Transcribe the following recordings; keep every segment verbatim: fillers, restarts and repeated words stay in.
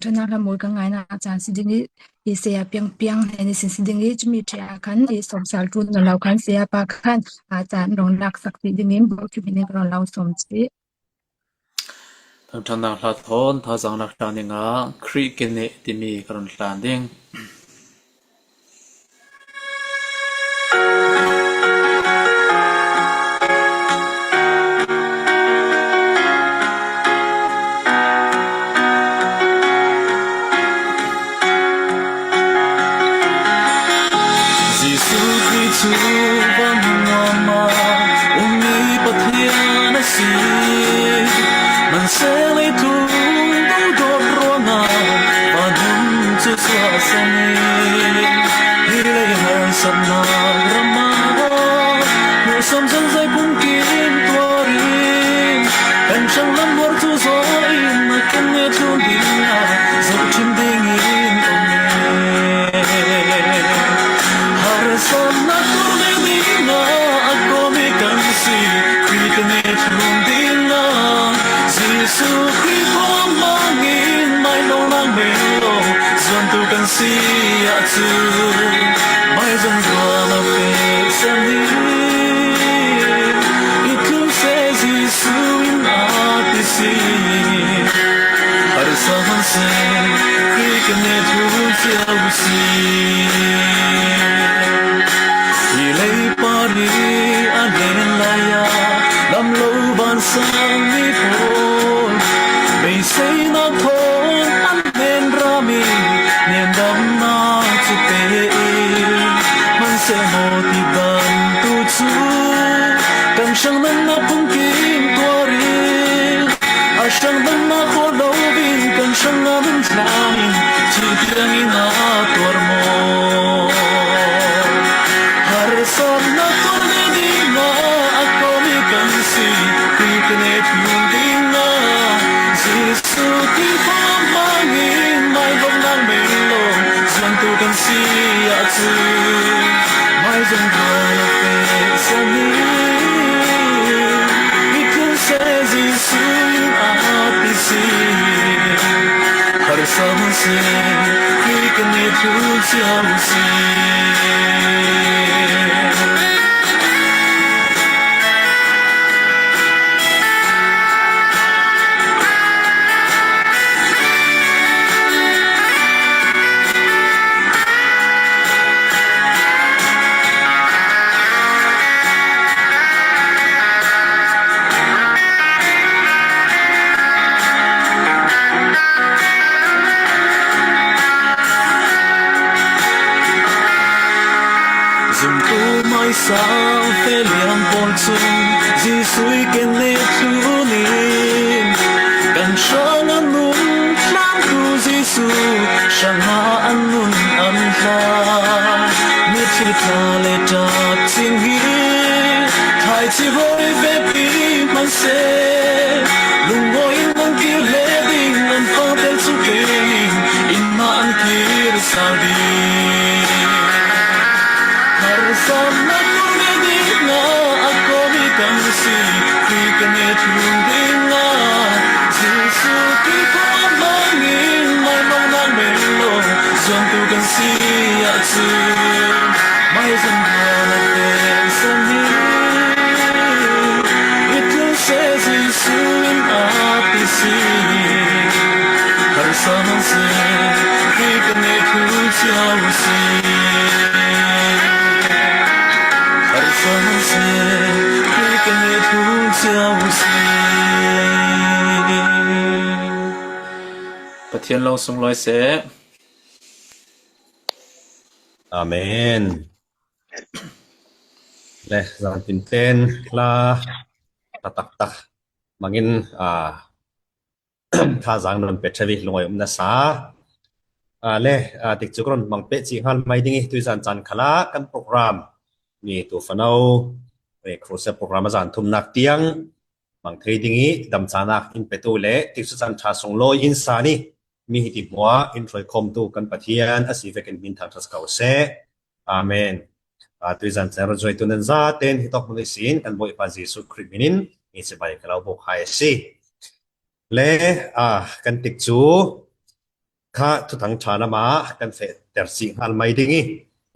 Thangṭhatna hla mul ka ngaina a caan si ding i, i saya piangpiang hnen i sin si ding i, cumi ṭhea khan i sawmsal ṭul nawn lo khan saya pa khan a caan rong laksak si ding in, Bawipa hminin ka rong lo sawm si. Thangṭhatna hla thawn thazaang lakṭha dingah Khrih ka neh timi ka run tlan ding. Jesuh Khrih cu van nuam ah ummi Pathian a si. Hmanhsehlei tlung duhdawt ruangah vanhum cu suahsan i, hi lei harsatnak ram ah hmuhsam zongzai pumkim tuar in, kan ṭhanglam muar cu zaw in a kan neh tlun dingah zohṭhim dingin um i, harsatnak tuar dingah a kawm i kan si. Khrih ka neh tlun dingah Jesuh Khrih khuam hmangin mai lo lak men lo zuantu kan si ahcun mai zong ruang a feh san i, i tlun seh Jesuh in a ti si. Harsa hmanh seh, Khrih ka neh tlun cio u si. Hi lei par i a len lai ah lam lo vansang mi pawl beiseinak thawn an hnen rami hnen damnak cu pe i, hmanhsehlaw ti dan tu cu kan hrang namnak pumkim tuar i, a hrang namnak khawh lo in kan hrang ah nan thlangin thil tiangin a tuar maw? Harsatnak tuar dingah a kawm i kan si. Khrih ka neh tlun dingah Jesuh Khrih khuam hmangin mai lo lak men lo zuantu kan si ahcun mai zong ruang a feh san i, i tlun seh Jesuh in a ti si. Harsa hmanh seh, Khrih ka neh tlun cio u si. Zumtu hmaisal feh liam pawl cun Jesuh i kan neh tlun in kan hrang an nun tlamtu Jesuh hrangah an nun an hla. Mitthli thla le ṭap cing hi thlaici hawi vekpi hmanh seh, lungawh in an kir hlei ding an fangtel cu tein inn ah an kir sal ding. Harsatnak tuar ve dingah a kawm i kan si. Khrih ka neh tlun dingah Jesuh Khrih khuam hmangin mai lo lak men lo zuantu kan si ahcun mai zong ruang a feh san i, i tlun seh Jesuh in a ti si. Harsa hmanh seh, Khrih ka neh tlun cio u si. Harsa hmanh seh, Khrih ka neh tlun cio u si. Pathian lo sunglawi seh. Amen. Le, zanpin ten hla taktak hmangin, aa, thazaang nan pe ṭha ve, lungawi um nasa. Aa, le, aa, tikcu ka run hmang peh cih hngal mai ding i, tuizan caan khalah kan program mi tu fano, eh, crusade program a zan thumnak tiang hmang thei ding i, damcanak in petu le tikcu caan ṭha sunglawi in san i, mi hiti hmuah in hruaikhawmtu kan Pathian a si vekin min thangṭhat ko seh. Amen. Aa, tuizan caan run zuaitu nan zaten hi tawk hmun ihsin kan Bawipa Jesuh Khrih min in i cibai ka lo bawk hai a si. Le, aa, kan tikcu kha thuthang ṭha lamah kan feh ter cih nghal mai ding i,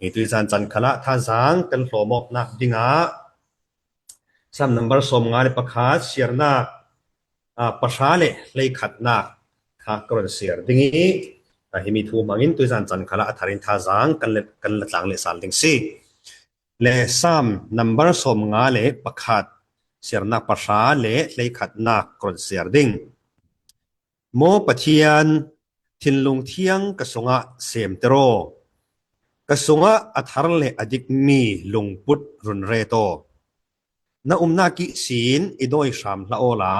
i tuizan chan khalah thazang kan hlawm awknak dingah Sam number sawmnga le pakhat, siarnak, aa, pahra le hleikhatnak kha ka run siar ding i, aa, himi thu hmangin tuizan chan khalah a tharin thazang kan la, kan la tlang lehsal ding si. Le Sam number sawmnga le pakhat, siarnak pahra le hleikhatnak ka run siar ding. Maw Pathian, thinlung thiang ka sungah semter aw. Ka sungah a thar le a dikmi lungput run ret aw. Na umnak ihsin i dawi hram hlah awla,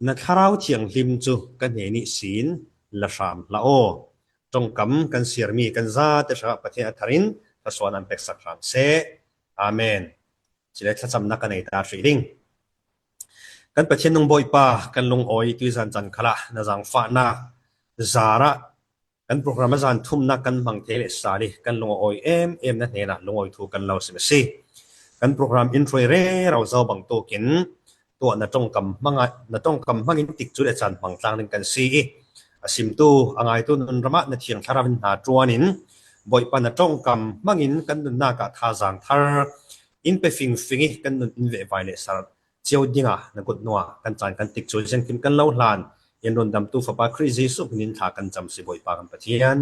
na Thlarau Thianghlim cu ka hnen ihsin la hram hlah aw. Ṭongkam kan siarmi kan zate hrangah Pathian a tharin hla suan an peksak hram seh. Amen. Cule thlacamnak ka nei ta hrih ding. Kan Pathian nung Bawipa, kan lungawi tuizan chan khalah na zaangfahnak zarah kan program a zan thumnak kan hmang thei lehsal i kan lungawi em em na hnenah lungawi thu kan lo sim a si. Kan program in hruai rero zo bang tukin tuah na ṭongkam hmangah, na ṭongkam hmangin tikcu le caan hmang tlang ding kan si i, a simtu, a ngaitu nun ramah na Thiang Thlarau in hna ṭuanin Bawipa na ṭongkam hmangin kan nunnak ah thazang thar in pe fingfing i kan nun in vehvai le sar cio dingah na kut hnuah kan caan kan tikcu ziangkim kan lo hlan. In rundamtu Fapa Khrih Jesuh hminin thla kan cam si Bawipa kan Pathian.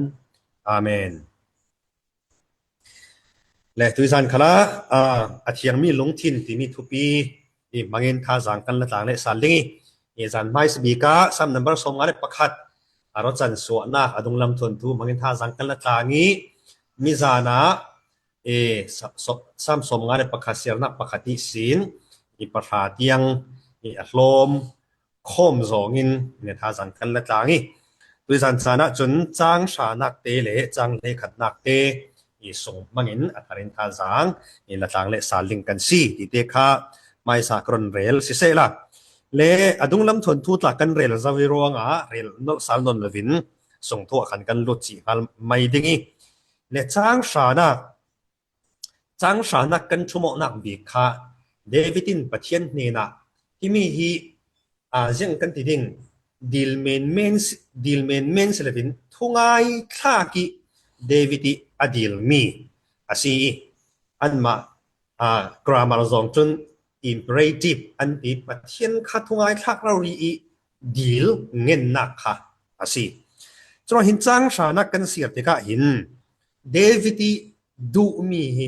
Amen. Le tuizan khalah, aa, a thiangmi lungthin timi thupi i hmangin thazang kan la tlang lehsal ding i, i zan hmaisa bik ah Sam number sawmnga le pakhat a rawcan suahnak a dunglam thuantu hmangin thazang kan la tlang i, mizan ah i Sa-, Sa-, Sam sawmnga le pakhat, siarnak pakhat ihsin i pahra tiang i a hlawm khawm zawngin ni thazang kan la tlang i, tuizan caan ah cun cang hranak te le cang hleikhatnak te i sung hmangin a tharin thazang i la tlang lehsal ding kan si tite kha hmaisa ka run rel sisehla, le a dunglam thuantu tla kan rel zo i ruangah rel nolh sal nawn lovin sung thu ah khan kan lut cih hngal mai ding i, le cang hranak Cang hranak kan ṭhumawhnak bik kha David in Pathian hnenah himi hi, aa, ziang kan ti ding, dil menmen si, dil menmen si lovin thungai thlak i David i a dilmi a si i, anmah, aa, grammar zawng cun imperative an ti, Pathian kha thungai thlak rori i dil ngennak kha a si. Curuangah hin cang hranak kan siar tikah hin David i duhmi hi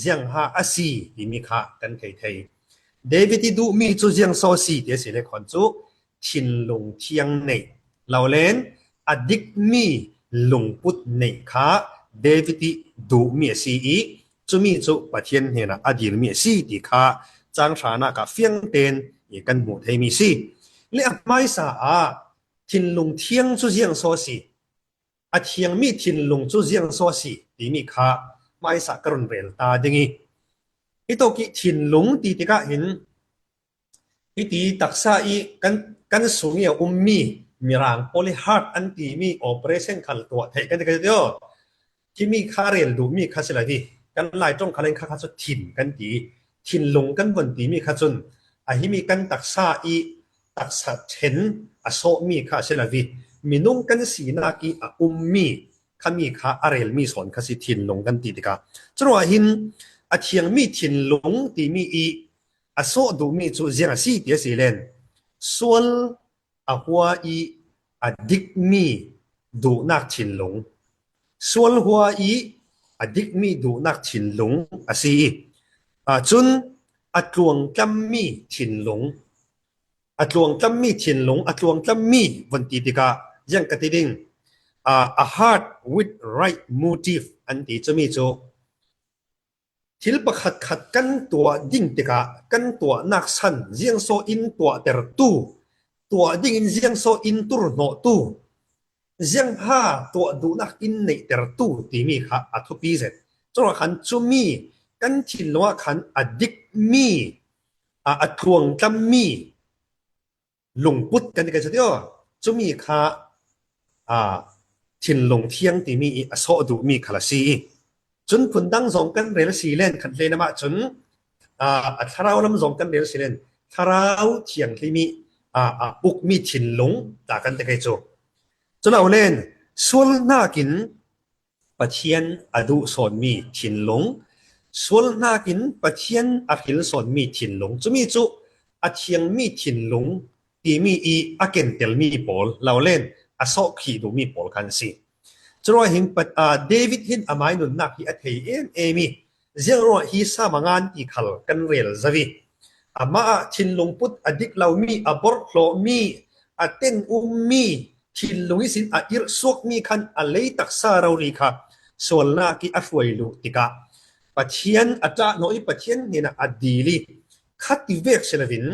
ziangha a si timi kha kan thei thei. David i duhmi cu ziang so a si ti a si le khawn cu thinlung thiang neih lo len a dikmi lungput neih kha David i duhmi a si i cumi cu Pathian hnenah a dilmi a si ti kha cang hranak ah fiang tein i kan hmuh theimi si. Le a hmaisa ah thinlung thiang cu ziang so a si? A thiangmi thinlung cu ziang so a si timi kha hmaisa ka run rel ta ding i, hitawk i thinlung ti tikah hin hiti taksa i kan, kan sung i a ummi mirang polyheart an timi operation khal tuah theih kan ti, kan ti aw. Himi kha rel duhmi kha si lo hi. Kan Lai ṭong khal in kha, kha cu thin kan ti. Thinlung kan von timi kha cun a himi kan taksa i taksa ṭhen a sawhmi kha a si lo hi. Minung kan sinak i a ummi khami kha a relmi sawn kha si thinlung kan ti tikah. Curuangah hin a thiangmi thinlung timi i a sawh duhmi cu ziang a si ti a si len sual a hua i a dikmi duhnak thinlung, sual hua i a dikmi duhnak thinlung a si i, aa, cun a tluangtlammi thinlung, a tluangtlammi thinlung, a tluangtlammi von ti tikah ziang ka ti ding, aa, a heart with right motive an ti cumi cu thil pakhatkhat kan tuah ding tikah kan tuahnak san ziangso in tuahtertu, tuah dingin ziangso in turhnawhtu, ziangha tuah duhnak in neihtertu timi kha a thupi zet. Curuangah khan cumi kan thinlung ah khan a dikmi, a, a tluangtlammi lungput kan ti kan si ti aw. Cumi kha, aa, thinlung thiang timi i a sawh duhmi khal a si i, cun phundang zong kan rel si len khan hleilam ah cun, aa, a thlarau lam zong kan rel si len thlarau thianghlim i, aa, a ukmi thinlung ta kan ti kai cu. Cu lo len Sual hnakin Pathian a duh sawnmi thinlung, sual hnakin Pathian a hril sawnmi thinlung, cumi cu a thiangmi thinlung timi i a kentelmi pawl, lo len a sawhkhih duhmi pawl kha an si. Curuangah hin David hin amai nunnak hi a thei em em i, ziangruangah hi sam a ngan ti khal kan rel zo i, amah ah thinlung put a dik lomi, a borhhlawhmi, a ten ummi, thinlung ihsin a irhsuakmi khan a lei taksa rori kha sualnak i a hruai luh tikah Pathian a ṭahhnawh i Pathian hnenah a dil i, kha ti vek si loin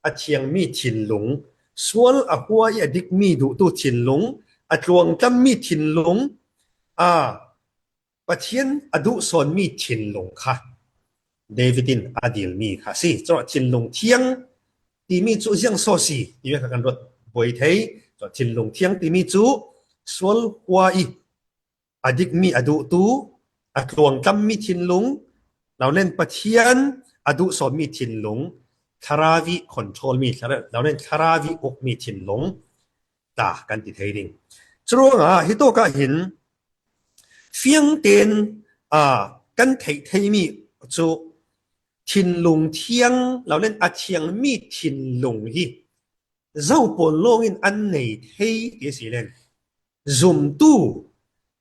a thiangmi thinlung, sual a hua i a dikmi duhtu thinlung, a tluangtlammi thinlung, a Pathian a duh sawnmi thinlung kha David in a dilmi kha a si. Curuangah thinlung thiang timi cu ziang so si ti kha kan ruat buai thei. Curuangah thinlung thiang timi cu sual hua i a dikmi a duhtu, a tluangtlammi thinlung, lo len Pathian a duh sawnmi thinlung, thlarau i control mi, thlarau, lo len thlarau i ukmi thinlung tla kan ti thei ding. Curuangah hitawkah hin fiangten, aa, kan theih theimi cu thinlung thiang, lo len a thiangmi thinlung hi zo pawl lawngin an nei thei ti a si len, zumtu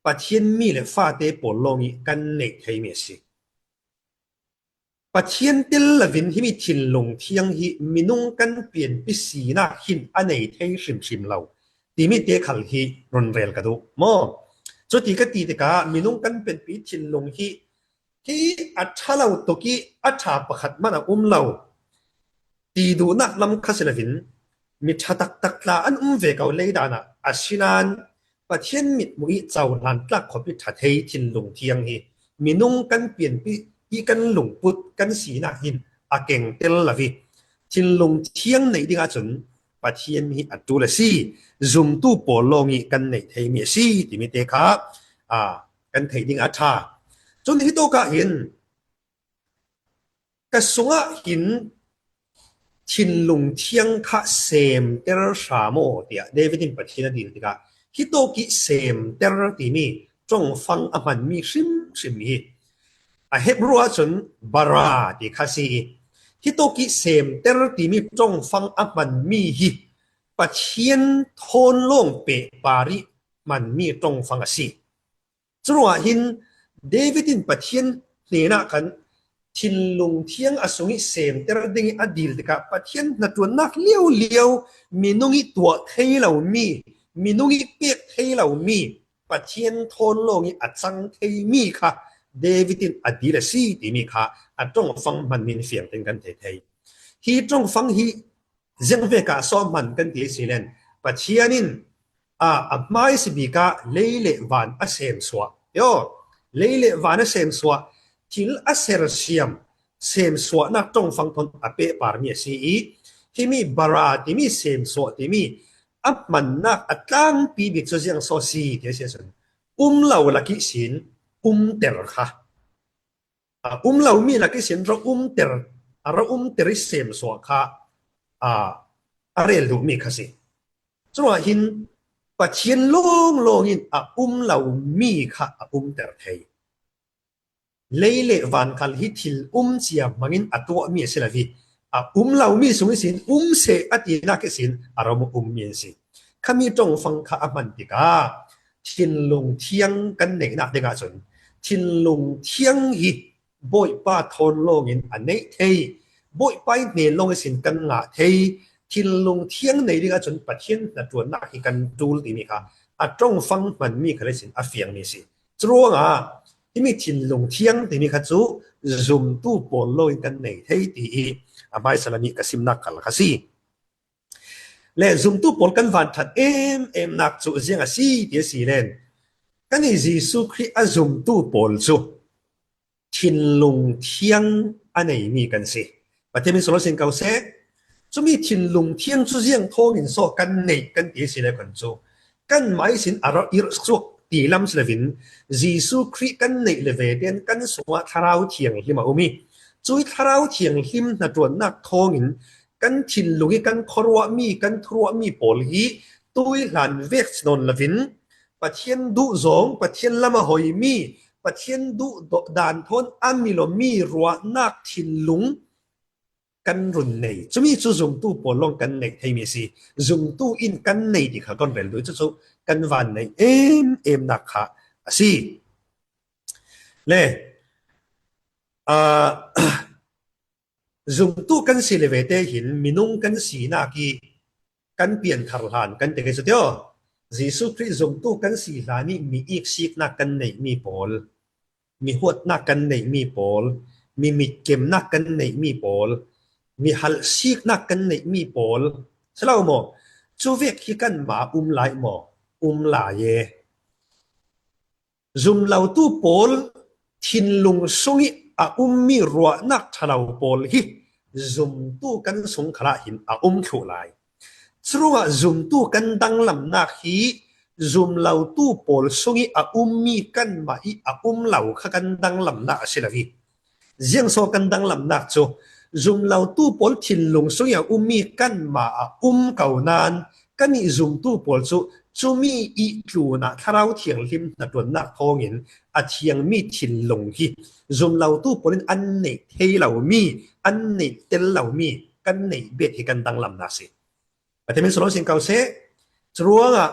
Pathian mi le fate pawl lawng i kan neih theimi a si. Pathian tel loin himi thinlung thiang hi minung kan pianpi sinak hin a nei thei hrimhrim lo timi te khal hi run rel ka duh maw? Cuti ka ti tikah minung kan pianpi thinlung hi, hi a ṭha lo tuk i a ṭha pakhat hmanh a um lo ti duhnak lam kha si loin mi ṭha taktak tla an um ve ko lei dan ah, asinain Pathian mitmuh i cohlan tlak khawp i ṭha thei thinlung thiang hi minung kan pianpi i kan lungput kan sinak hin a keng tel lo i, thinlung thiang neih ding ahcun Pathian hi a ṭul a si. Zumtu pawl lawng i kan neih theimi a si timi te kha, aa, kan theih ding a ṭha. Cun hitawkah hin ka sungah hin thinlung thiang kha semter hra maw tiah David in Pathian a dil tikah, hitawk i semter timi ṭongfang a hmanmi hrimhrim hi a Hebru ahcun bara ti kha si i, hitawk i semter timi ṭongfang a hmanmi hi Pathian thawn lawng pehpar i hmanmi ṭongfang a si. Curuangah hin David in Pathian hnenah khan thinlung thiang a sung i semter ding i a dil tikah Pathian hnaṭuannak liaulio, minung i tuah thei lomi, minung i pek thei lomi, Pathian thawn lawng i a cang theimi kha David in a dil a si timi kha a ṭongfang hmanmi in fiangten kan thei thei. Hi ṭongfang hi ziangvek ah so hman kan ti a si len, Pathian in, aa, a hmaisa bik ah lei le van a semsuah. Yo, lei le van a semsuah, thil a sersiam, semsuahnak ṭongfang thawn a pehparmi a si i, himi bara timi semsuah timi a hmannak a tlangpi bik cu ziang so si ti a si ahcun, um lo lak ihsin umter kha, a um lomi lak ihsin ra umter, a ra umter i semsuah kha, aa, a rel duhmi kha si. Curuangah hin Pathian lawnglawng in a um lomi kha a umter thei. Lei le van khal hi thil um cia hmangin a tuahmi a si lo i, a um lomi sung ihsin um seh a tinak ihsin a ram ummi an si. Khami ṭongfang kha a hman tikah thinlung thiang kan neihnak dingah cun thinlung thiang hi Bawipa thawn lawngin a neih thei, Bawipa i hnen lawng ihsin kan ngah thei, thinlung thiang nei dingah cun Pathian hnaṭuannak hi kan ṭul timi kha a ṭongfang hmanmi khal ihsin a fiangmi a si. Curuangah himi thinlung thiang timi kha cu zumtu pawl lawngin kan nei thei ti i a hmaisa lam i ka simnak khal kha si. Le zumtu pawl kan van ṭhat em emnak cu ziang a si ti a si len, kan i Jesuh Khrih a zumtu pawl cu thinlung thiang a neimi kan si. Pathian min sunglaw sin ko seh. Cumi thinlung thiang cu ziang thawngin so kan neih kan ti a si le khan cu kanmah ihsin a rak irhsuak ti lam si loin Jesuh Khrih kan neih le ve tein kan sungah Thlarau Thianghlim a um i, cui Thlarau Thianghlim hnaṭuannak thawngin kan thinlung i kan khuaruahmi, kan thuruahmi pawl hi tui hlan vek si nawn loin Pathian duh zawng, Pathian lam a hoimi, Pathian duh dan thawn a mil awmi ruahnak thinlung kan run nei. Cumi cu zumtu pawl lawng kan neih theimi a si. Zumtu in kan nei ti kha kan rel duh, cucu kan van neih em emnak kha a si. Le, aa, zumtu kan si le vete hin minung kan sinak i kan pianthar hlan kan ti kei cu tio. Jesuh Khrih zumtu kan si hlan i mi iksiknak kan neihmi pawl, mi huatnak kan neihmi pawl, mi mitkemnak kan neihmi pawl, mi halhsiknak kan neihmi pawl, si lo maw? Cuvek hi kanmah um lai maw? Um lai e. Zumlotu pawl thinlung sungih a ummi ruahnak ṭhalo pawl hi zumtu kan sung khalah hin a um thluh lai. Curuangah zumtu kan danglamnak hi zumlotu pawl sungih a ummi kanmah ih a um lo kha kan danglamnak a si lo hi. Ziangso kan danglamnak cu zumlotu pawl thinlung sungih a ummi kanmah a um ko nain kannih zumtu pawl cu cumi ih tlunah Thlarau Thianghlim hnaṭuannak thawngin a thiangmi thinlung hi zumlotu pawl in an neih thei lomi, an neih tel lomi kan neih bet hi kan danglamnak si. Pathian min sunglaw sin ko seh. Curuangah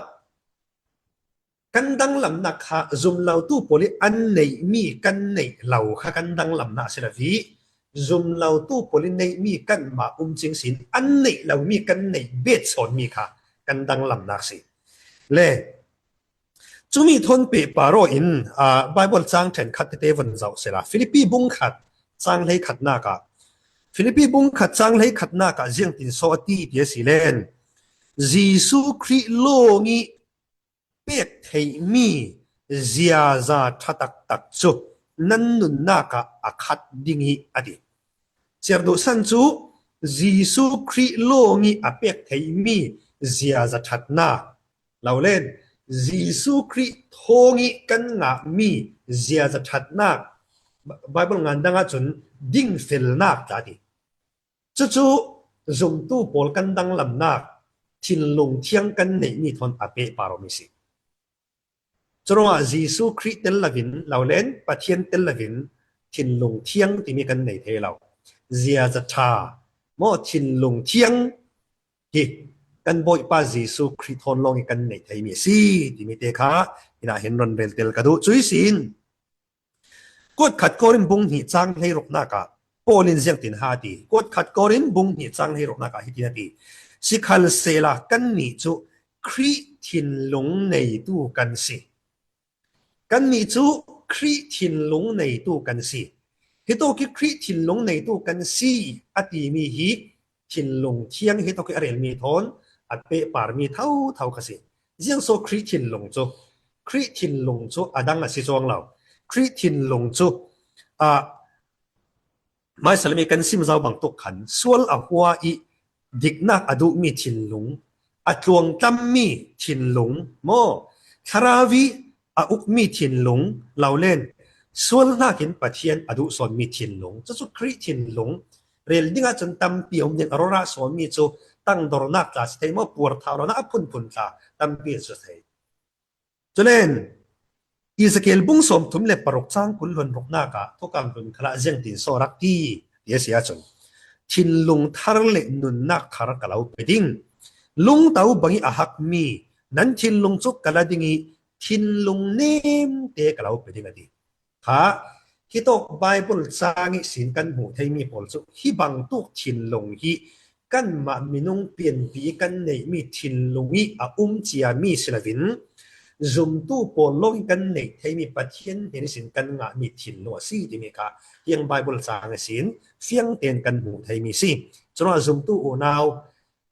kan danglamnak kha zumlotu pawl ih an neihmi kan neih lo kha kan danglamnak a si lo hi. Zumlotu pawl ih neihmi kanmah um cing sin an neih lomi kan neih bet sawnmi kha kan danglamnak si. Le, cumi thawn pehpar aw in, aa, Baibal cang ṭhenkhat tete von zoh sehla Filipi bung khat cang hleikhatnak ah, Filipi bung khat cang hleikhatnak ah ziangtin saw a ti ti a si len, Jesuh Khrih lawng ih pek theihmi ziaza ṭha taktak cu nan nunnak ah a khat ding hi a ti. Ciar duhsan cu Jesuh Khrih lawng ih a pek theihmi ziaza ṭhatnak, lo len Jesuh Khrih thawng ih kan ngahmi ziaza ṭhatnak, Baibal ngan dang ahcun dingfelnak tla ti. Cucu zumtu pawl kan danglamnak thinlung thiang kan neihmi thawn a pehpar awmi si. Curuangah Jesuh Khrih tel loin, lo len Pathian tel loin thinlung thiang timi kan nei thei lo. Ziaza ṭha maw, thinlung thiang hi kan Bawipa Jesuh Khrih thawn lawng ih kan neih theimi a si timi te kha hinah hin ron rel tel ka duh. Cui sin Kuat khat Korin bung hnih cang hleiruknak ah Paul in ziangtin ha ti. Kuat khat Korin bung hnih cang hleiruknak ah hitin a ti. Sikhalsehla kannih cu Khrih thinlung neitu kan si. Kannih cu Khrih thinlung neitu kan si. Hitawk ih Khrih thinlung neitu kan si a timi hi thinlung thiang hi tawk ih a relmi thawn a pehparmi thotho kha si. Ziangso Khrih thinlung cu, Khrih thinlung cu a dang a si cuang lo. Khrih thinlung cu, a, hmaisa lam ih kan sim zo bangtuk khan sual a hua ih diknak a duhmi thinlung, a tluangtlammi thinlung maw, thlarau ih a ukmi thinlung, lo len sual hnakin Pathian a duh sawnmi thinlung, cucu Khrih thinlung rel ding ahcun tampi a um ding, a rorah sawnmi cu tangdornak tla si thei maw, puarthau lonak a phunphun tla tampi a si thei. Culen Ezekiel bung sawmthum le paruk cang kul hlun ruknak ah thukam hlun khalah ziangtin saw rak ti ti a si ahcun, thinlung thar le nunnak thar ka lo pe ding. Lungto bangih a hakmi nan thinlung cu ka la ding ih thinlung nemte ka lo pe ding a ti. Kha, hitawk Baibal cang ihsin kan hmuh theimi pawl cu hi bangtuk thinlung hi kanmah minung pianpi kan neihmi thinlung ih a um ciami si loin, zumtu pawl lawng ih kan neih theimi Pathian hnen ihsin kan ngahmi thinlung a si timi kha hiang Baibal cang ihsin fiang tein kan hmuh theimi si. Curuangah zumtu unau,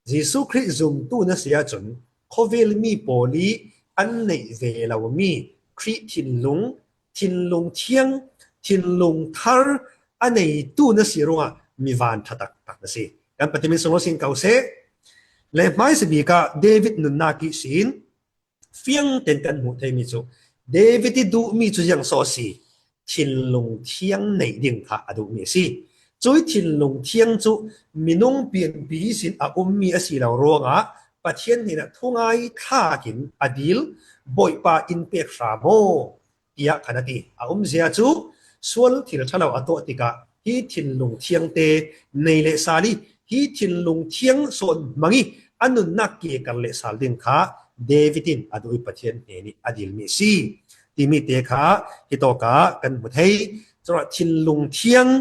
Jesuh Khrih zumtu na si ahcun, khawvelmi pawl ih an neih ve lomi Khrih thinlung, thinlung thiang, thinlung thar a neitu na si ruangah mi van ṭha taktak na si. Kan Pathian min sunglaw sin ko seh. Le hmaisa bik ah David nunnak ihsin fiang tein kan hmuh theimi cu David ih duhmi cu ziangso a si? Thinlung thiang neih ding kha a duhmi a si. Cui thinlung thiang cu minung pianpi ihsin a ummi a si lo ruangah Pathian hnenah thungai thlakin a dil, Bawipa in pek hram aw, tiah khan a ti. A umzia cu sual thil ṭha lo a tuah tikah hi thinlung thiangte nei leh sal ih hi thinlung thiang sawn hmang ih a nunnak ke kar leh sal ding kha David in a duh ih Pathian hnenih a dilmi a si timi te kha hitawkah kan hmu thei. Curuangah thinlung thiang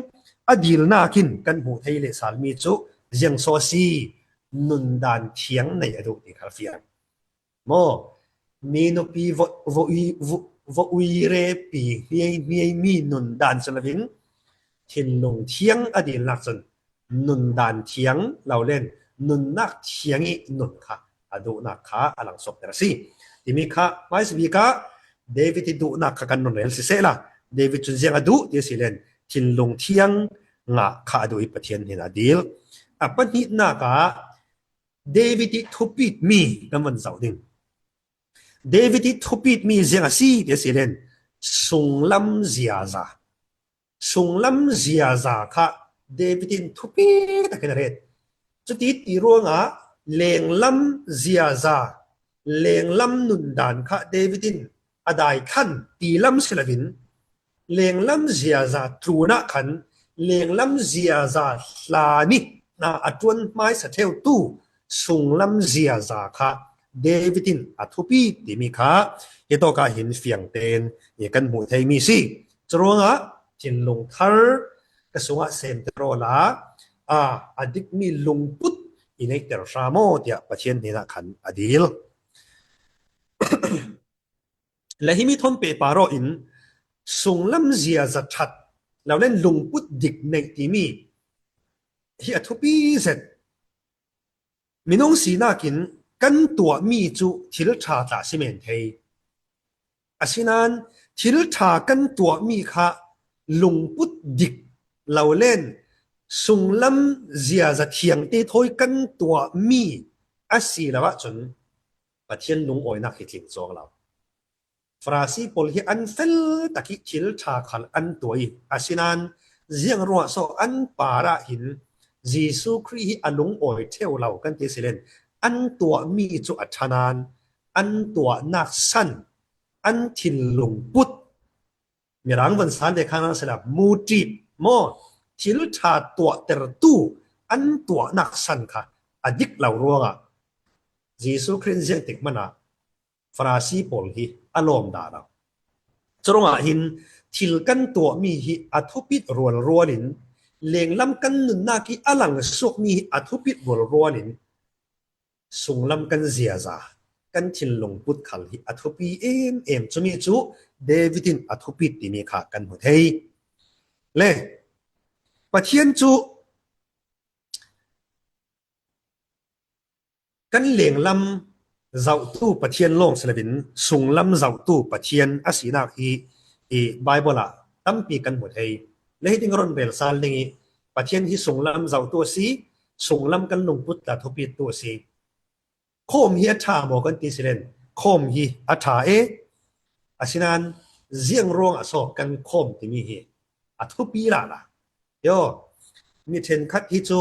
a dilnak in kan hmuh thei leh salmi cu ziang saw a si? Nundan thiang nei a duh ti kha fiang. Maw? Mi nupi va, va ui, va, va ui repi hniai hniai mi nundan si loin thinlung thiang a dilnak cun nundan thiang lo len nunnak thiang ih nun kha a duhnak kha a langsuakter a si. Timi kha hmaisabik ah David ih duhnak kha kan run rel sisehla David cun ziang a duh ti a si len thinlung thiang ngah kha a duh ih Pathian hnenah a dil. A pahnihnak ah David ih thupitmi kan van zoh ding. David ih thupitmi ziang a si ti a si len sunglam ziaza. Sunglam ziaza kha David in thupi takin a ret. Cuti ti ruangah lenglam ziaza, lenglam nundan kha David in a daithlan ti lam si loin lenglam ziaza tlunah khan lenglam ziaza hlan ih hna a ṭuan hmaisa ṭheutu sunglam ziaza kha David in a thupi timi kha hitawkah hin fiang tein kan hmuh theimi si. Curuangah thinlung thar ka sungah semter awla a, a dikmi lungput i neihter hram aw tiah Pathian hnenah khan a dil. Le himi thawn pehpar aw in sunglam ziaza ṭhat lo len lungput dik neih timi hi a thupi zet. Minung sinak in kan tuahmi cu thil ṭha tla si men thei. Asinain thil ṭha kan tuahmi kha lungput dik lo len sunglam ziaza thiangte thawi kan tuahmi a si lo ahcun Pathian lungawinak hi tling cuang lo. Farasi pawl hi an fel tak ih thil ṭha khal an tuah ih, asinain ziang ruangah so an parah hin Jesuh Khrih hi a lungawi ṭheu lo kan ti si len an tuahmi cu a ṭha nain an tuahnak san, an thinlung put, Mirang van san ve khan an si lo, motive maw, thil ṭha tuahtertu an tuahnak san kha a dik lo ruangah Jesuh Khrih in ziangtik hmanah Farasi pawl hi a lawm dah lo. Curuangah hin thil kan tuahmi hi a thupit rualrual in, lenglam kan nunnak ih a langsuakmi hi a thupit rualrual in, sunglam kan ziaza, kan thinlung put khal hi a thupi em em. Cumi cu David in a thupit timi kha kan hmu thei. Le Pathian cu kan lenglam zohtu Pathian lawng si loin sunglam zohtu Pathian a sinak hi i Baibal ah tampi kan hmu thei. Le hiti in ka run rel sal ning ih Pathian hi sunglam zohtu a si, sunglam kan lungput tla thupittu a si. Khawm hi a ṭha maw kan ti si len khawm hi a ṭha e. Asinain ziang ruangah so kan khawm timi hi a thupi lala. Yo, mi ṭhenkhat hi cu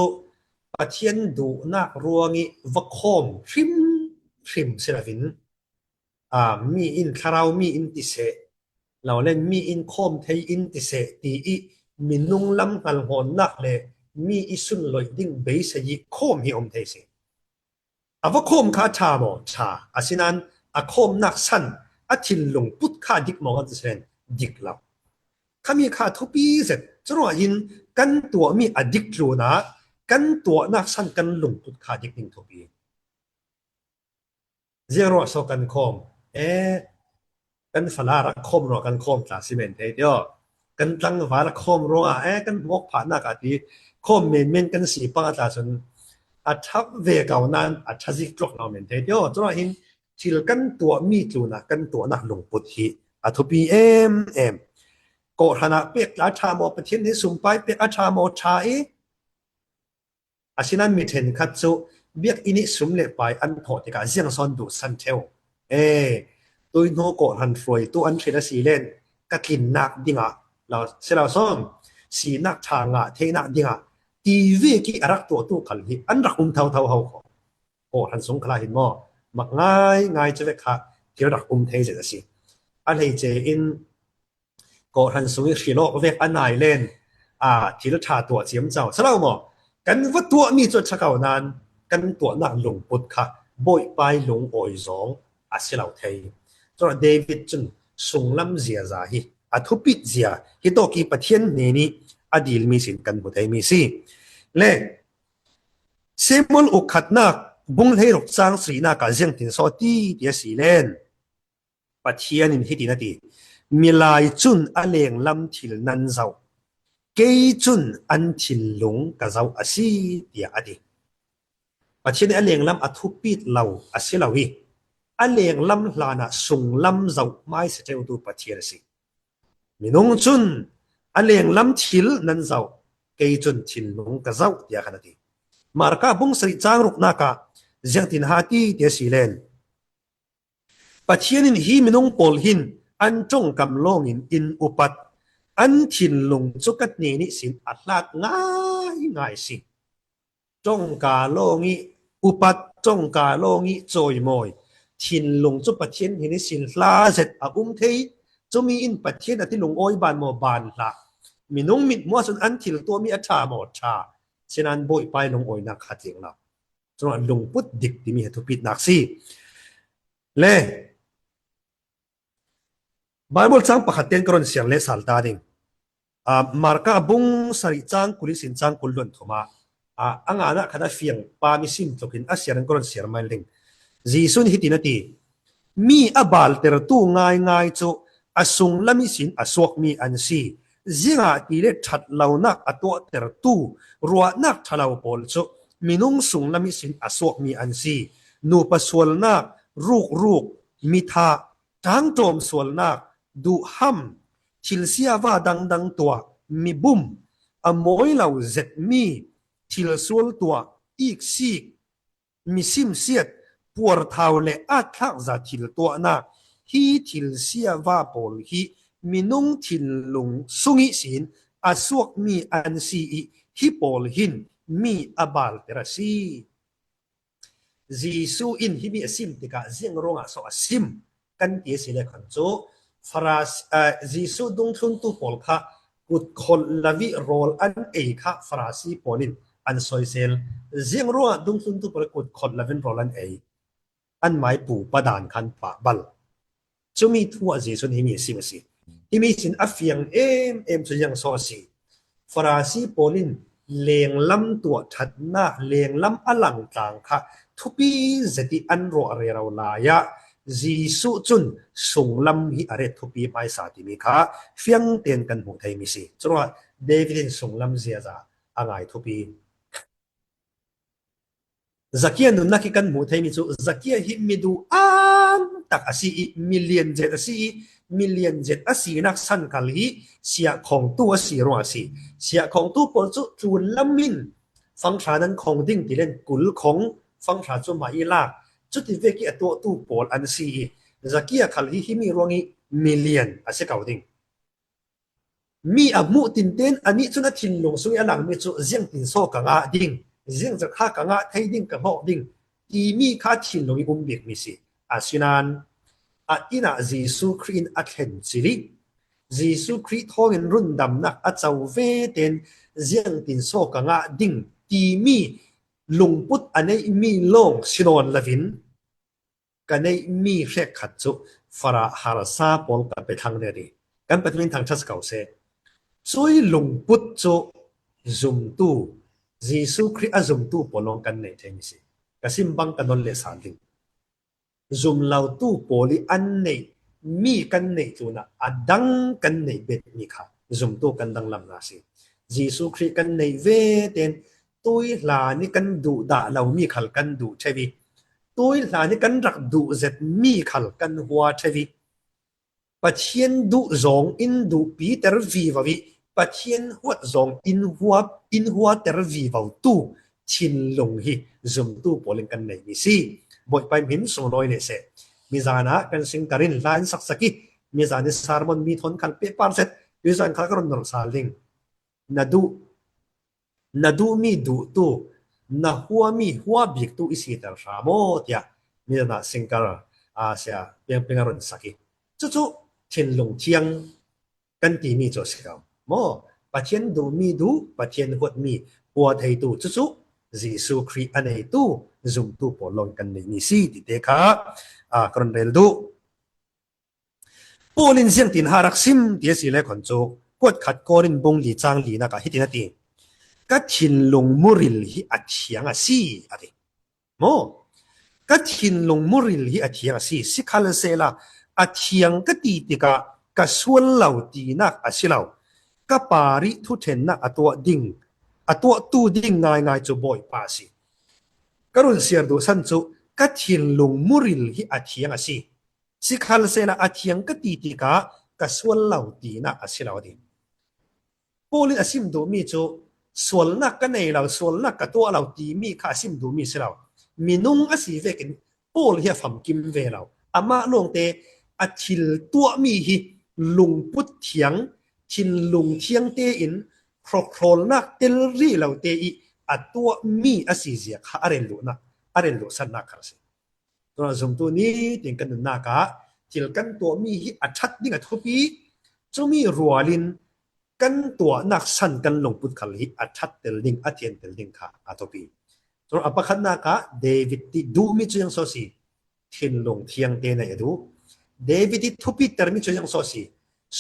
Pathian duhnak ruangih va khawm hrimhrim si loin, aa, mi in thlarau mi in ti seh, lo len mi in khawm thei in ti seh ti ih minung lam hngalhngawnnak le mi ih sunloih ding beisei ih khawm hi a um thei si. A va khawm kha a ṭha maw? Ṭha. Asinain a khawmnak san a thinlung put kha a dik maw kan ti si len dik lo. Khami kha a thupi zet. Curuangah hin kan tuahmi a dik tlunah kan tuahnak san kan lungput kha a dik ding thupi. Ziang ruangah so kan khawm? E, kan fala rak khawm ruangah kan khawm tla si men thei tio. Kan tlangval a khawm ruangah, e, kan mawk phahnak ah ti khawm menmen kan si pang a tla cun a ṭha ve ko nain a ṭha zik tluk lo men thei tio. Curuangah hin thil kan tuahmi tlunah kan tuahnak lungput hi a thupi em em. Kawhhran ah pek tla a ṭha maw? Pathian nih sumpai pek a ṭha maw? Ṭha i. Asinain mi ṭhenkhat cu biakinn ih sum le pai an thawh tikah ziang sawn duhsan ṭheu. E, tuihnu kawhhran hruaitu an hrin a si len ka tlinnak dingah lo si lo sawn sinak ṭha ngah theinak dingah ti vek ih a rak tuahtu khal hi an rak um thotho ho kho. Kawhhran sung khalah hin maw, mak ngaingai cu vek kha thil rak um thei zet a si. A hleice in kawhhran sung i hrilawk vek a nai len a thil ṭha tuah ciamco si lo maw? Kan va tuahmi cu a ṭha ko nain kan tuahnak lungput kha Bawipa i lungawi zong a si lo thei. Cun David cun sunglam ziaza hi a thupit zia hi tawk i Pathian hnen i a dilmi sin kan hmu theimi si. Le Samuel ukhatnak bung hleiruk cang sarihnak ah ziangtin saw ti ti a si len Pathian in hitin a ti, "Milai cun a lenglam thil nan zoh, kei cun an thinlung ka zoh a si," tiah a ti. Pathian in a lenglam a thupit lo a si lo i, a lenglam hlanah sunglam zoh hmaisa ṭeutu Pathian a si. Minung cun a lenglam thil nan zoh, kei cun thinlung ka zoh, tiah khan a ti. Marka bung sarih cang ruknak ah ziangtin ha ti ti a si len, Pathian in hi minung pawl hin an ṭongkam lawngin in upat, an thinlung cu ka hnen ihsin a hlat ngaingai si. Ṭongka lawng i upat, ṭongka lawng i cawimawi, thinlung cu Pathian hnen ihsin hla zet a um thei. Cumi in Pathian a ti lungawi ban maw? Ban hlah. Minung mithmuh ahcun an thil tuahmi a ṭha maw? Ṭha. Sinain Bawipa i lungawinak kha tling lo. Cun lungput dik timi hi thupitnak si. Le Baibal cang pakhat tein ka run siar leh sal ta ding. Aa, Marka bung sarih cang kul ihsin cang kul luan thum ah, aa, a ngan ah khan a fiang pa mi sim tlukin a siar in ka run siar mai ding. Jesuh in hitin a ti, "Mi a baltertu ngaingai cu a sunglam ihsin a suakmi an si. Ziangahtile ṭhat lonak a tuahtertu ruahnak ṭha lo pawl cu minung sunglam ihsin a suakmi an si. Nupa sualnak, rukruk, mithah, ṭangṭawm sualnak, duhham, thil siava dangdang tuah, mibum, a mawi lo zetmi, thil sual tuah, iksik, mi simsiat, puarthau le atthlakza thil tuahnak, hi thil siava pawl hi minung thinlung sung ihsin a suakmi an si i, hi pawl hin mi a balter a si." Jesuh in himi a sim tikah ziang ruangah so a sim kan ti a si le khan cu Faras-, aa, Jesuh dungthluntu pawl kha kut kholh lo i rawl an ei kha Farasi pawl in an soisel. Ziang ruangah dungthluntu pawl kut kholh lo in rawl an ei? An mai pupa dan khan pah bal. Cumi thu ah Jesuh in himi a sim a si. Himi sin a fiang em em cu ziang so a si? Farasi pawl in lenglam tuah ṭhatnak, lenglam a langtlang kha thupi zet i an ruah rero lai ah Jesuh cun sunglam hi a ret thupi hmaisa timi kha fiang tein kan hmuh theimi si. Curuangah David in sunglam ziaza a ngai thupi. Zakia nunnak hi kan hmuh theimi cu Zakia hi mi duh an tak a si i, mi lian zet a si i, mi lian zet a sinak san khal hi siahkhongtu a si ruang a si. Siahkhongtu pawl cu tlunlam in fangṭha nan khong ding ti len kul khong fangṭha cu mah i lak, cuti vek i a tuahtu pawl an si i, Zakia khal hi himi ruang i mi lian a si ko ding. Mi a hmuh tinten anih cun a thinlung sung i a langmi cu ziangtin so ka ngah ding, ziangzat kha ka ngah thei ding, ka hnawh ding timi kha a thinlung i um bikmi si. Asinain a inn ah Jesuh Khrih in a thlen cil i Jesuh Khrih thawngin rundamnak a co ve ten ziangtin so ka ngah ding timi lungput a neihmi lawng si nawn lovin, ka neihmi hrekkhat cu Farah harsa pawl ka pe thlang ding a ti. Kan Pathian min thangṭhat ko seh. Cui lungput cu zumtu, Jesuh Khrih a zumtu pawl lawng kan neih theimi si. Ka sim bang ka nawl leh sal ding. Zum lotu pawl i an neih mi kan neih tlunah a dang kan neih betmi kha zumtu kan danglamnak si. Jesuh Khrih kan neih ve ten tuihlan i kan duh dah lomi khal kan duh ṭheu i, tuihlan i kan rak duh zet mi khal kan hua ṭheu i, Pathian duh zong in duhpiter vivo i, Pathian huat zong in hua, in huater vivo tu thinlung hi zumtu pawl in kan neihmi si. Bawipa hmin sunglawi leh seh. Mizan ah kan singter in hla in saksak i, mizan i sermon mi thawn khal pehpar zet, tuizan khal ka run nolh sal ding. Na duh, na duhmi duhtu, na hua mi hua biktu i si tel hra maw tiah Myanmar singer a sia piangpiang a run sak hi. Cucu thinlung thiang kan timi cu a si ko maw? Pathian duhmi duh, Pathian huatmi hua theitu cucu Jesuh Khrih a neitu zumtu pawl lawng kan neihmi si ti te kha a ka run rel duh. Paul in ziangtin ha rak sim ti a si le khon cu, kuat khat Korin bung li cang linak ah hitin a ti, ka thinlung muril hi a thiang a si, a ti. Maw? Ka thinlung muril hi a thiang a si, sikhalsehla a thiang ka ti tikah ka sual lo tinak a si lo. Ka parih thuṭhennak a tuah ding, a tuahtu ding ngaingai cu Bawipa a si. Ka run siar duhsan cu ka thinlung muril hi a thiang a si. Sikhalsehla a thiang ka ti tikah ka sual lo tinak a si lo, a ti. Paul in a sim duhmi cu sualnak ka nei lo, sualnak ka tuah lo timi kha a sim duhmi si lo. Minung a si vekin Paul hi a famkim ve lo. Amah lawngte a thil tuahmi hi lungput thiang, thinlung thiang tein hrawkhrawlnak tel rih lo te i a tuahmi a si zia kha a rel duhnak, a rel duhsannak kha a si. Tuan zumtu nitin kan nunnak ah thil kan tuahmi hi a ṭhat ding a thupi. Cumi rualin kan tuahnak san kan lungput khal hi a ṭhat tel ding, a thian tel ding kha a thupi. Tuan a pakhatnak ah David ti duhmi cu ziang so si, thinlung thiang te nei a duh. David i thupi termi cu ziang so si,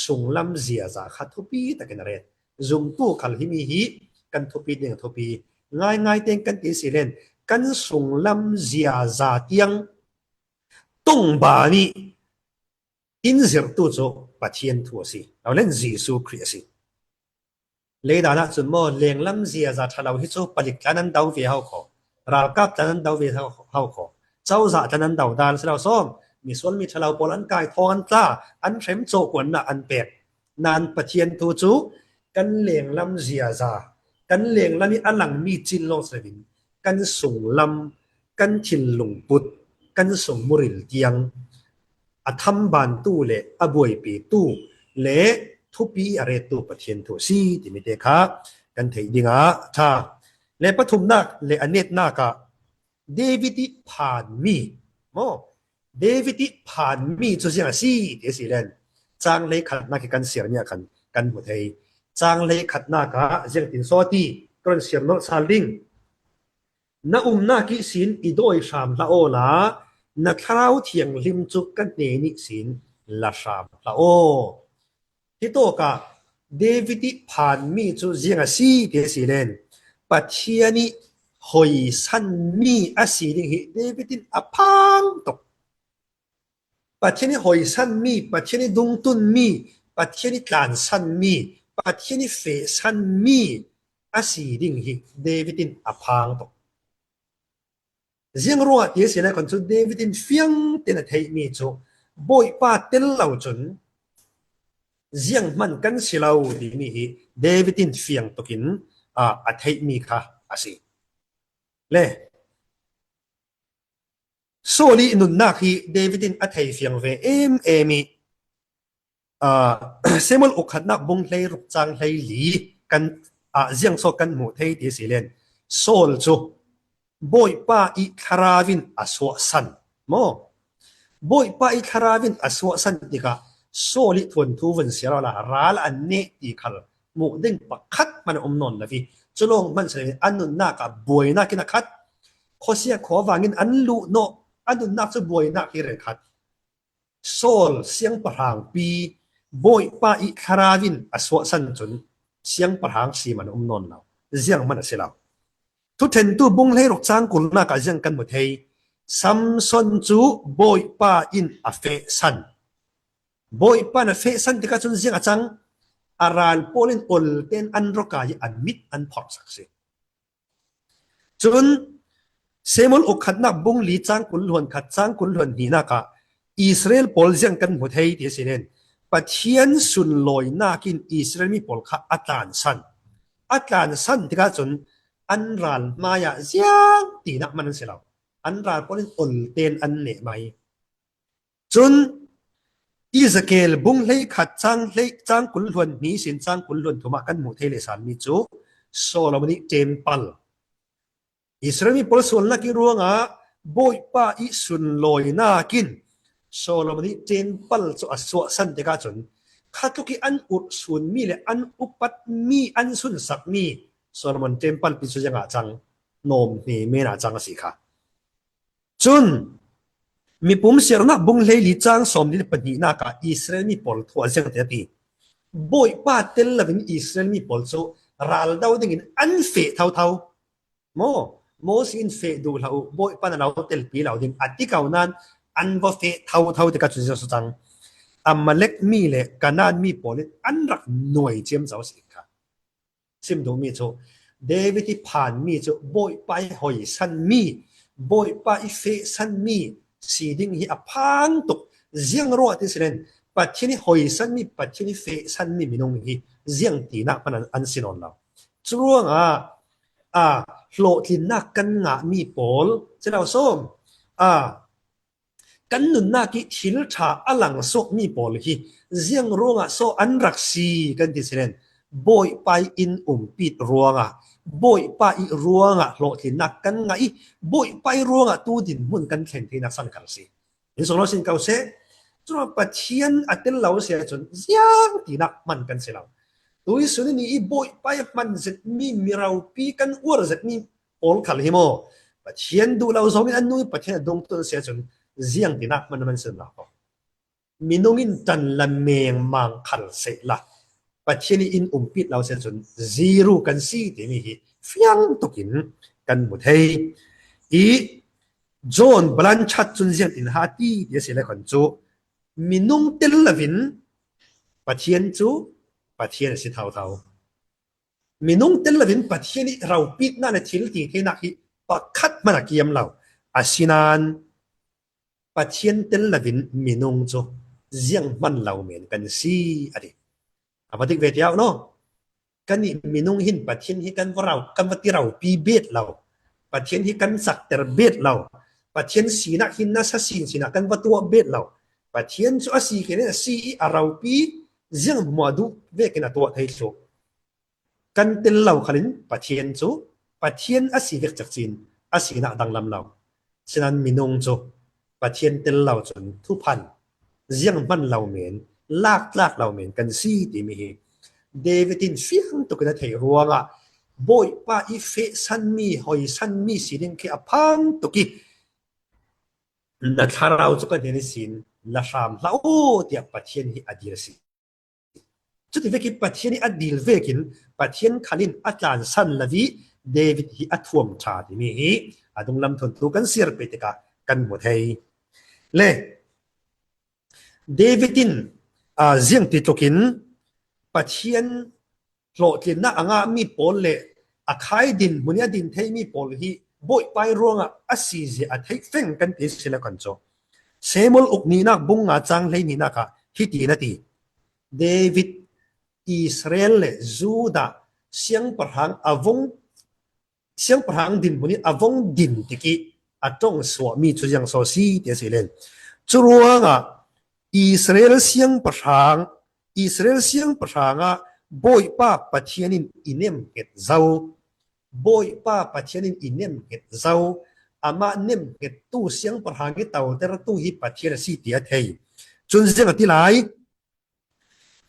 sunglam ziaza kha thupi takin a ret. Zumtu khal himi hi kan thupi ding a thupi. Ngaingai tein kan ti si len, kan sunglam ziaza tiang tongba nih in zirhtu cu Pathian thu a si. Lo len Jesuh Khrih a si. Leidan ah cun maw, lenglam ziaza ṭhalo hi cu palik tla nan do ve hau kho, ralkap tla nan do ve hau kho, cozah tla nan do dan si lo sawm, misual mi ṭhalo pawl an kai thawng an tla, an hrem cawhkuannak an pek. Nan Pathian thu cu kan lenglam ziaza, kan lenglam i a langmi cin lawng si loin kan sunglam, kan thinlung put, kan sung muril tiang a thambantu le a buaipitu le thupi a rettu Pathian thu a si timi te kha kan theih dingah ṭha. Le pathumnak le a netnak ah David i phanmi maw? David i phanmi cu ziang a si ti a si len, cang hleikhatnak i kan siarmi ah khan kan hmu thei. Cang hleikhatnak ah ziangtin so ti ka run siar nawlh sal ding. Na umnak ihsin i dawi hram hlah awla na Thlarau Thianghlim cu ka hnen ihsin la hram hlah aw. Hitawkah David i phanmi cu ziang a si ti a si len, Pathian i hoisanmi a si ding hi David in a phang tuk. Pathian i hoisanmi, Pathian i dungtunmi, Pathian i tlansanmi, Pathian i fehsanmi a si ding hi David in a phang tuk. Ziang ruah ti a si le khon cu David in fiang tein a theihmi cu Bawipa tel lo cun zianghman kan si lo timi hi David in fiang tukin, aa, a theihmi kha a si. Le Saul i nunnak hi David in a thei fiang ve em em i, aa, Samuel ukhatnak bung hleiruk cang hleili kan, aa, ziang so kan hmuh thei ti a si len, Saul cu Bawipa i Thlarau in a suahsan maw? Bawipa i Thlarau in a suahsan tikah Saul i thuanthu vun siar awla ral an neh ti khal hmuh ding pakhat hmanh a um nawn lo i, cu lawng hmanh si loin a nunnak ah buainak in a khat, khuasia khuavang in an luh nawh, a nunnak cu buainak hi rel khat. Saul siangpahrangpi Bawipa i Thlarau in a suahsan cun siangpahrang si hmanh a um nawn lo, ziang hmanh a si lo. Thuṭhentu bung hleiruk cang kulnak ah ziang kan hmu thei. Samson cu Bawipa in a fehsan. Bawipa in a fehsan tikah cun ziang a cang? A ral pawl in ol tein an rawk i a mit an phorhsak si. Cun Samuel ukhatnak bung li cang kul hluan khat cang kul hluan hnihnak ah Israel pawl ziang kan hmu thei ti a si len, Pathian sunlawinak in Israel mi pawl kha a tlansan. A tlansan tikah cun an ral hmaiah ziang tinak man an si lo. An ral pawl in ol tein an neh mai. Cun Ezekiel bung hleikhat cang hlei, cang kul hluan hnih sin cang kul hluan thum ah kan hmuh thei le salmi cu Solomon i temple, Israel mi pawl sualnak ih ruangah Bawipa ih sunlawinakin Solomon ih temple cu a suahsan tikah cun khatluk ih an urh sunmi le an upatmi, an sunsakmi Solomon temple pi cu ziangah cang, nawm hne men ah cang a si kha. Cun mipum siarnak bung hleili cang sawmli le pahnihnak ah Israel mi pawl thu ah ziang ti a ti. Bawipa tel loin Israel mi pawl cu ral do dingin an feh thotho. Maw? Moses in feh duh hlah uh, Bawipa na lo telpi lo ding a ti ko nain an va feh thotho tikah cun ziang a si cang. Amalek mi le Kanaan mi pawl in an rak nuai ciamco a si kha. Sim duhmi cu David ih phanmi cu Bawipa ih hoisanmi, Bawipa ih fehsanmi si ding hi a phang tuk. Ziang ruah ti si len Pathian ih hoisanmi, Pathian ih fehsanmi minung hi ziang tinak hman an, an si nawn lo. Curuangah a hlawhtlinnak kan ngahmi pawl, si lo sawm, a kan nunnak ih thil ṭha a langsuakmi pawl hi ziang ruangah so an rak si kan ti si len Bawipa ih in umpit ruangah, Bawipa ih ruangah hlawhtlinnak kan ngah ih Bawipa ih ruangah tu dinhmun kan thlen theinak san khal si. In sung lo sin ko seh, curuangah Pathian a tel lo si ahcun ziang tinak hman kan si lo. Tuisun ni ih Bawipa ih hman zetmi, mi ropi kan uar zetmi pawl khal hi maw? Pathian duh lo zongin an nung ih Pathian a dungtun si ahcun ziang tinak hman hman sin lo. Minung in ṭan la mengmang khal sehla Pathian ih in umpit lo si ahcun zero kan si timi hi fiang tukin kan hmu thei. Ih John Blanchard cun ziang tin ha ti ti a si le khan cu minung tel loin Pathian cu Pathian a si thotho. Minung tel loin Pathian ih ropitnak le thil ti theinak hi pakhat hmanh a kiam lo. Asinain Pathian tel loin minung cu zianghman lo men kan si a ti. A va dik ve tiah no. Kan ih minung hin Pathian hi kan va ro, kan va ti ropi bet lo. Pathian hi kan cakter bet lo. Pathian sinak hin nasa sin sinah kan va tuah bet lo. Pathian cu a si kein a si ih a ropi zianghmuah duh vekin a tuah thei thluh. Kan tel lo khalin Pathian cu Pathian a si vek cekcin a sinak danglam lo. Sinain minung cu Pathian tel lo cun thuphan zianghman lo men, laktlak lo men kan si timi hi David in fiang tukin a theih ruangah Bawipa ih fehsanmi, hoisanmi si ding khi a phang tuk ih na thlarau cu kan hnen ihsin na hram hlah aw tiah Pathian hi a dir a si. Cuti vekin Pathian ih a dil vekin Pathian khal in a tlansan lo ih David hi a thuam ṭha timi hi a dunglam thontu kan siar pe tikah kan hmu thei. Le David in, aa, ziangti tlukin Pathian hlawhtlinnak a ngahmi pawl le a khai dinhmun ih a din theimi pawl hi Bawipa ih ruangah a si zia a theih feng kan ti si le kan cu. Samuel uk nihnak bung nga cang hleihnihnak ah hiti na ti. David Israel le Judah siangpahrang a vung, siangpahrang dinhmun ih a vung din tikih a ṭong suahmi cu ziang so si ti a si len. Curuangah Israel siangpahrang, Israel siangpahrang ah Bawipa Pathian in i nemhnget zo. Bawipa Pathian in i nemhnget zo. Amah nemhngettu siangpahrang ih totertu hi Pathian a si ti a thei. Cun ziang a ti lai.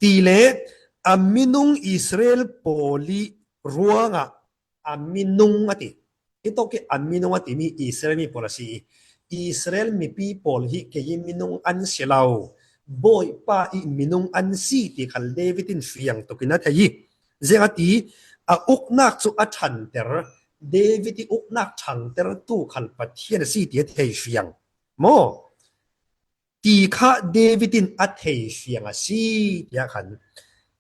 Ti le a minung Israel pawl ih ruangah a minung a ti. Hitawk ih a minung a timi Israel mi pawl a si ih Israel mipi pawl hi kei ih minung an si lo, Bawipa ih minung an si ti khal David in fiang tukin a thei ih ziang a ti, a uknak cu a ṭhanter, David ih uknak ṭhangtertu khal Pathian a si ti a thei fiang maw? Ti kha David in a thei fiang a si, tiah khan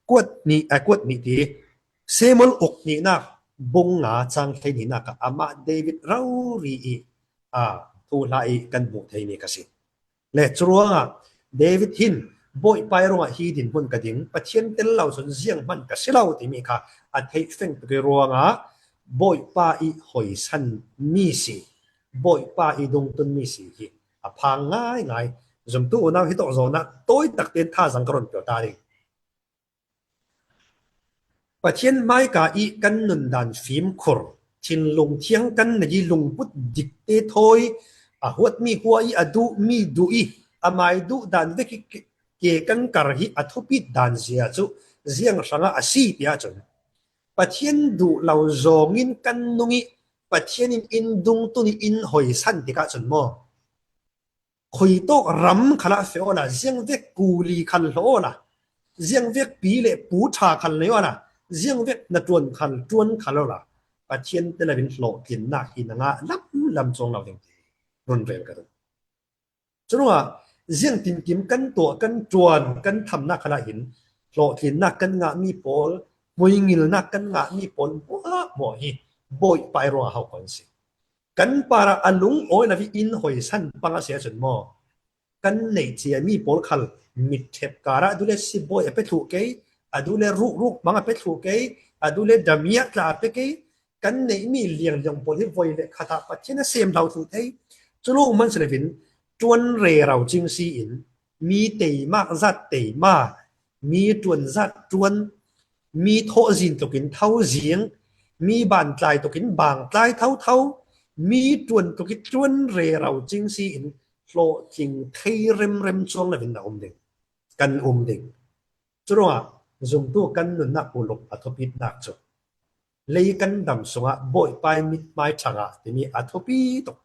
kuat nih, a kuat nih ti Samuel uk nihnak bung nga cang hleihnihnak ah amah David rori ih, aa, thuhla ih kan hmuh theimi ka si. Le curuangah David hin Bawipa ih ruangah hi dinhmun ka ding, Pathian tel lo cun zianghman ka si lo timi kha a theih feng tuk ih ruangah Bawipa ih hoisan mi si, Bawipa ih dungtun mi si hi a phang ngaingai. Zumtu unau hi tawh zawnah tawi takte in thazang ka run pio ta ding. Pathian hmaika ih kan nundan fimkhur, thinlung thiang kan nei i lungput dikte thawi, a huatmi hua i, a duhmi duh i, a mai duh dan vek i ke, ke kan kar hi a thupit dan zia chu ziang hrangah a si ti ahcun, Pathian duh lo zawngin kan nung i Pathian in in dungtun i in hawisan tikah cun maw, khuitawk ram khalah feh awla, ziangvek kuli khal hlawh awla, ziangvek pi le pu ṭha khal nei awla, ziangvek hnaṭuan khal ṭuan khal awla, Pathian te loin hlawhtlinnak hi na ngah lamlam cuang lo ding ti run rel ka duh. Curuangah ziang tinkim kan tuah, kan ṭuan, kan thamnak khalah hin hlawhtlinnak kan ngahmi pawl, hmuingilnak kan ngahmi pawl hmuahhmuah hi Bawipa i ruangah hauh kho an si. Kan parah a lungawi lo i in hawisan pang a si ahcun maw, kan neih ciami pawl khal mitṭhep karah a dule sibawi a pe thluh kei, a dule rukruk hmang a pe thluh kei, a dule damiah tla a pe kei, kan neihmi liangliang pawl hi voi le khatah Pathian a sem hlau thluh thei. Cu lawng hman si loin ṭuan rero cing si in mi teimak zat teima, mi ṭuan zat ṭuan, mi thawhzin tlukin tho zing, mi bantlai tlukin bangtlai thotho, mi ṭuan tluk i ṭuan rero cing si in hlawhtling thei remrem cuang loin na um ding, kan um ding. Curuangah zumtu kan nunnak puluk a thupitnak cu lei kan dam sungah Bawipa i mithmai ṭha ngah timi a thupi tuk.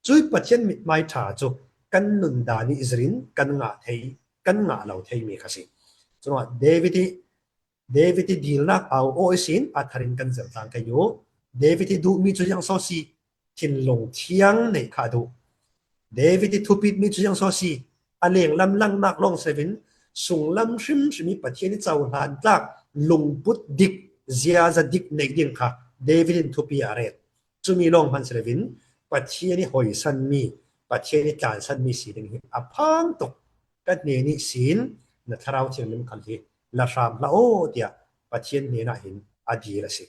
Cui Pathian mithmai ṭha cu kan nun dan i zirin kan ngah thei, kan ngah lo theimi kha si. Curuangah David i, David i dilnak au aw ihsin a tharin kan zirh tlang kei u. David i duhmi cu ziang so si, thinlung thiang neih kha a duh. David i thupitmi cu ziang so si, a lenglam langnak lawng si loin sunglam hrimhrim i Pathian i cohlan tlak lungput dik, ziaza dik neih ding kha David in thupi a ret. Cumi lawng hman si loin Pathian i hawisanmi, Pathian i tlansanmi si ding hi a phang tuk. Ka hnen ihsin na Thlarau Thianghlim khal hi la hram hlah aw tiah Pathian hnenah hin a dil a si.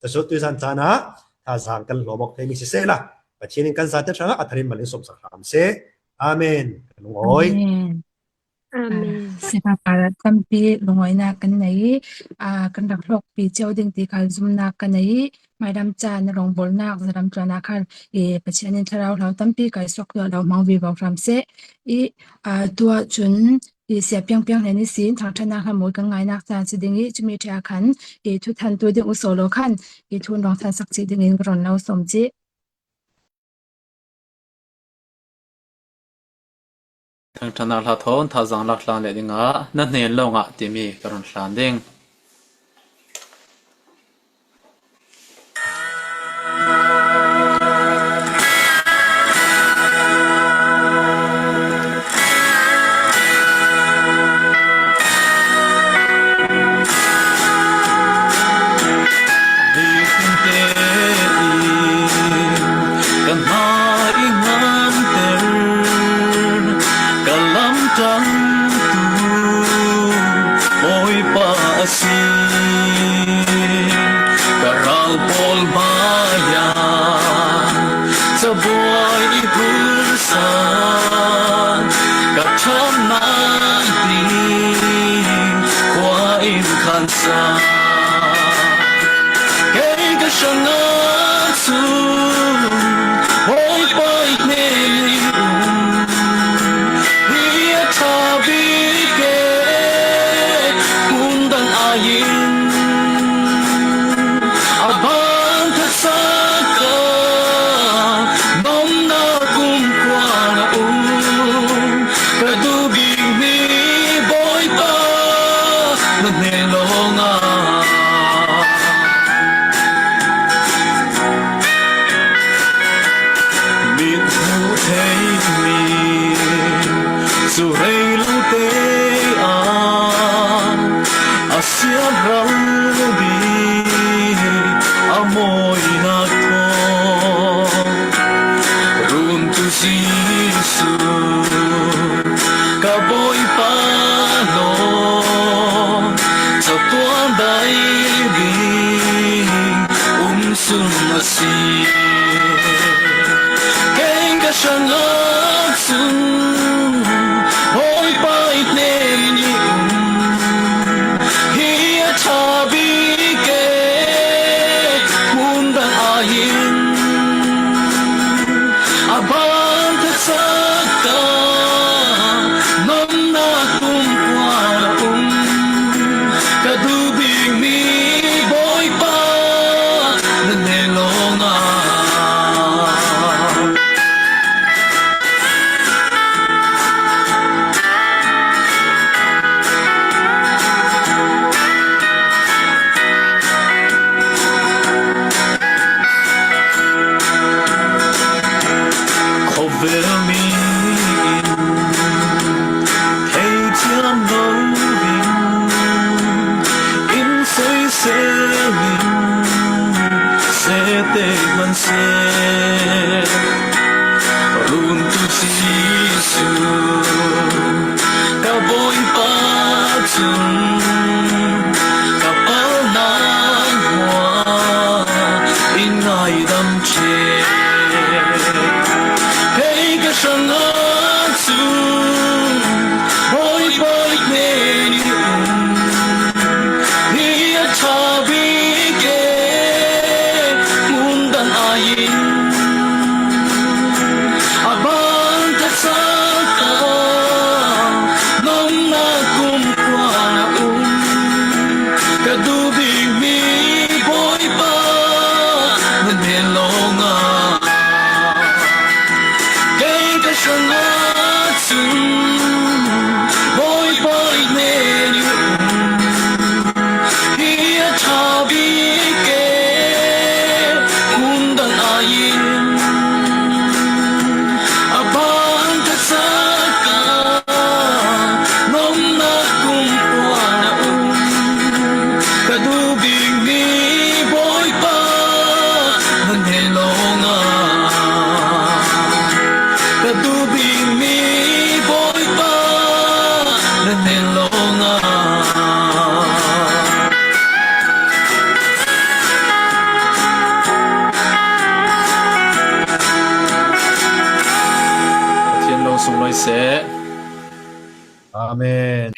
Cucu tuizan caan ah thazaang kan hlawm awk theimi sisehla, Pathian in kan zate hrangah a tharin mal in sawmsak hram seh. Amen. Ka lungawi. Amen. Amen. Aa, sipa parat tampi lungawinak kan nei i, aa, kan rak hlawkpi cio ding ti kha zumnak ka nei i, hmailam caan rawngbawlnak zaram tuahnak kha i, Pathian in thlarau hlau tampi kai suak tuah lo hmang vivo hram seh i, aa, tuah cun i, Sia Piang Piang hnen ihsin thangṭhatnak hla mawi kan ngainak caan si ding i, cumi ṭhia khan i, thuthantu ding u solo khan i, thu in rung thansak cih dingin ka run lo sawm cih. Thangṭhatnak hla thawn thazaang lak tlang leh dingah na hnen lawngah timi ka run hlan ding. Ka hna i nganter, ka lamtang tu Bawipa a si. Ka ral pawl hmaiah cabuai i hursa, ka ṭhamnak ding khua in khan sa. Kei ka hrangah cun Bawipa i hnen i um, hi a ṭha bik e, hmun dang aiin a ban thatsak ka nomnak kumkhua na um. Ka duh bikmi Bawipa na hnen lawngah, mit hmuh theimi cu rei lute ah a siat ral bik a mawinak thawng, Runtu Jesuh, ka Bawipa lawng, catuah dai ding um sun a si. Kei ka hrangah cun Bawipa i hnen i um, hi a ṭha te man se. Run tu Jesu, ka Bawipa cun ka palnak hmuah in ngaidam ṭheh. Kei ka hrangah cun Bawipa i hnen i um hi a ṭha bik e, hmun dang aiin a ban thaksak ah nomnak kumkhua na um. Ka duh bikmi Bawipa na hnen lawngah kei ka hrangah cun Bawipa i hnen i um hi a ṭha bik e, hmun dang aiin a ban thaksak ah nomnak kumkhua na um. Ka duh bikmi Bawipa na hnen lawngah, ka duh bikmi Bawipa na hnen lawngah. Pathian lo sunglawi seh. Amen.